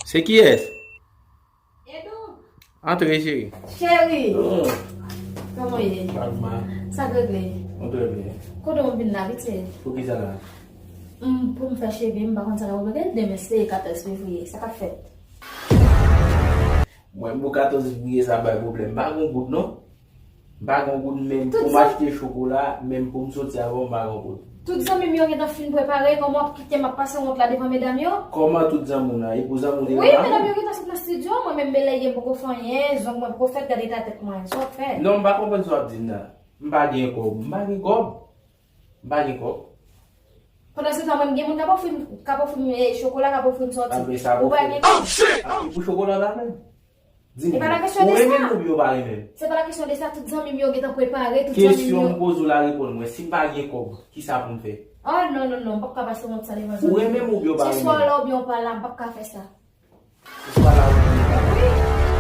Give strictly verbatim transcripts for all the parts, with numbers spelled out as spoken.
Se kiyès? Edou. Antre, cheri. Cheri. Oh. Kòman w ye? Sa k regle? Mwen trè byen. Kote w vin la, pitit? Poukisa la? M, pou m fè cheve, m pa konn sa k ap regle. Demen se katòz fevriye. Sa k ap fèt? Mwen, pou katòz fevriye sa bay pwoblèm. M pa gen goud, non. M pa gen goud menm pou m achte chokola, menm pou m soti avè w, m pa gen goud. Tout zanmi m yo gentan fin prepare, kòman w ap kite m ap pase wont la devan medam yo? Kòman tout zanmi w nan? E pou zanmi w te la? Wi, medam yo gentan sot nan estidyo, mwen menm belèye m poko fè anyen, zong mwen poko fèt, gade eta tèt mwen, sa w ap fè? Non, m pa konprann sa w ap di m nan. M pa gen kòb, m pa gen kòb. M pa gen kòb. Pandan se tan, mwen, m gen moun k ap ofri m, k ap ofri m, eh, chokola, k ap ofri m sòti. Ou pa gen kòb. Pou chokola la menm? Di m, ou renmen m oubyen ou pa renmen m? Se pa la kesyon de sa, tout zanmi m yo gentan prepare, tout zanmi m yo. Kesyon m poze w la, reponn mwen. Si m pa gen kòb, kisa pou m fè? Oh, non, non, non, m p ap ka pase wont sa devan zanmi m. Ou renmen m oubyen ou pa renmen m? Se swa w la oubyen ou pa la, m p ap ka fè sa. Se swa w la oubyen ou pa la. Wi,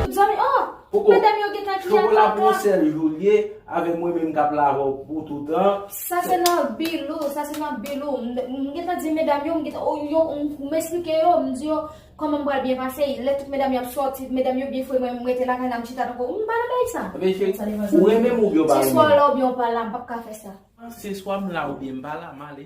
tout zanmi, oh, medam yo gentan kriye. Chokola pou yon sèl jou l ye, avè mwen menm k ap lave w pou toutan. Sa se nan bilou, sa se nan bilou. M, m gentan di medam yo, m gentan, oh, yo, m, m esplike yo, m di yo, kòman m pral byen pase, lè tout medam yo ap sòti, medam yo byen fre, mwen, m rete lakay la, m chita tankou, m pa nan bagay sa. Ebyen, cheri, ou renmen m oubyen ou pa renmen m? Se swa w la oubyen ou pa la, m p ap ka fè sa. Se swa m la oubyen m pa la, m ale.